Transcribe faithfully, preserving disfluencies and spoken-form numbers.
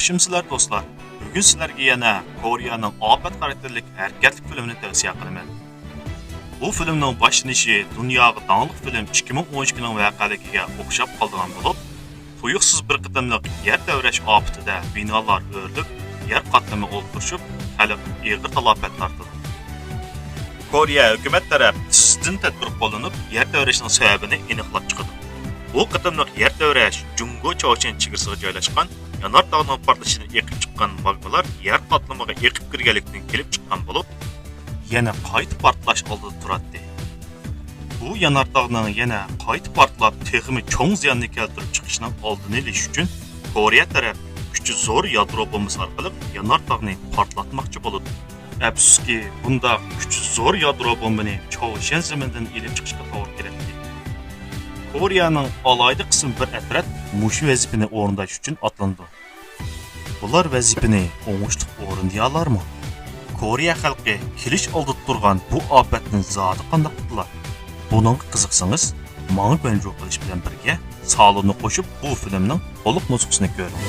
ياخشىمۇسىلەر دوستلار؟ بۈگۈن سىلەرگە يەنە كورېيەنىڭ ئاپەت خاراكتېرلىك ھەرىكەتلىك فىلىمىنى تەۋسىيە قىلىمەن. بۇ فىلىمنىڭ باشلىنىشى دۇنياغا داڭلىق فىلىم ئىككى مىڭ ئون ئىككىنىڭ ۋەقەلىكىگە ئوخشاپ قالىدىغان بولۇپ، تۇيۇقسىز بىر قېتىملىق يەر تەۋرەش ئاپىتىدە بىنالار ئۆرۈلۈپ، يەر قاتلىمى ئولتۇرۇشۇپ، خەلق ئېغىر تالاپەت تارتىدۇ. كورېيە ھۆكۈمەت تەرەپ تېزدىن تەدبىر قوللىنىپ، يەر تەۋرەشنىڭ سەۋەبىنى ئېنىقلاپ چىقىدۇ. بۇ قېتىملىق يەر تەۋرەش جۇڭگو چاۋشيەن چېگرىسىغا جايلاشقان يانار تاغنىڭ پارتلىشىدىن ئېقىپ چىققان ماگمىلار يەر قاتلىمىغا ئېقىپ كىرگەنلىكتىن كېلىپ چىققان بولۇپ، يەنە قايتا پارتلاش ئالدىدا تۇراتتى. بۇ يانار تاغنىڭ يەنە قايتا پارتلاپ، تېخىمۇ چوڭ زىياننى كەلتۈرۈپ چىقىشىنىڭ ئالدىنى ئېلىش ئۈچۈن، كورېيە تەرەپ كۈچى زور يادرو بومبىسى ئارقىلىق يانار تاغنى پارتلاتماقچى بولىدۇ. ئەپسۇسكى، بۇنداق كۈچى زور يادرو بومبىنى چاۋشيەن زېمىنىدىن ئېلىپ چىقىشقا توغرا كېلەتتى. كورېيەنىڭ ئالاھىدە قىسىم بىر ئەترەت مۇشۇ ۋەزىپىنى ئورۇنداش ئۈچۈن ئاتلىنىدۇ. بۇلار ۋەزىپىنى ئوڭۇشلۇق ئورۇندىيالارمۇ؟ كورېيە خەلقى كېلىش ئالدىدا تۇرغان بۇ ئاپەتنى زادى قانداق قۇتۇلار؟ بۇنىڭغا قىزىقسىڭىز، ماڭا گۇەنجۇ قىلىش بىلەن بىرگە سالوننى قوشۇپ، بۇ فىلىمنىڭ تولۇق نۇسخىسىنى كۆرۈڭ.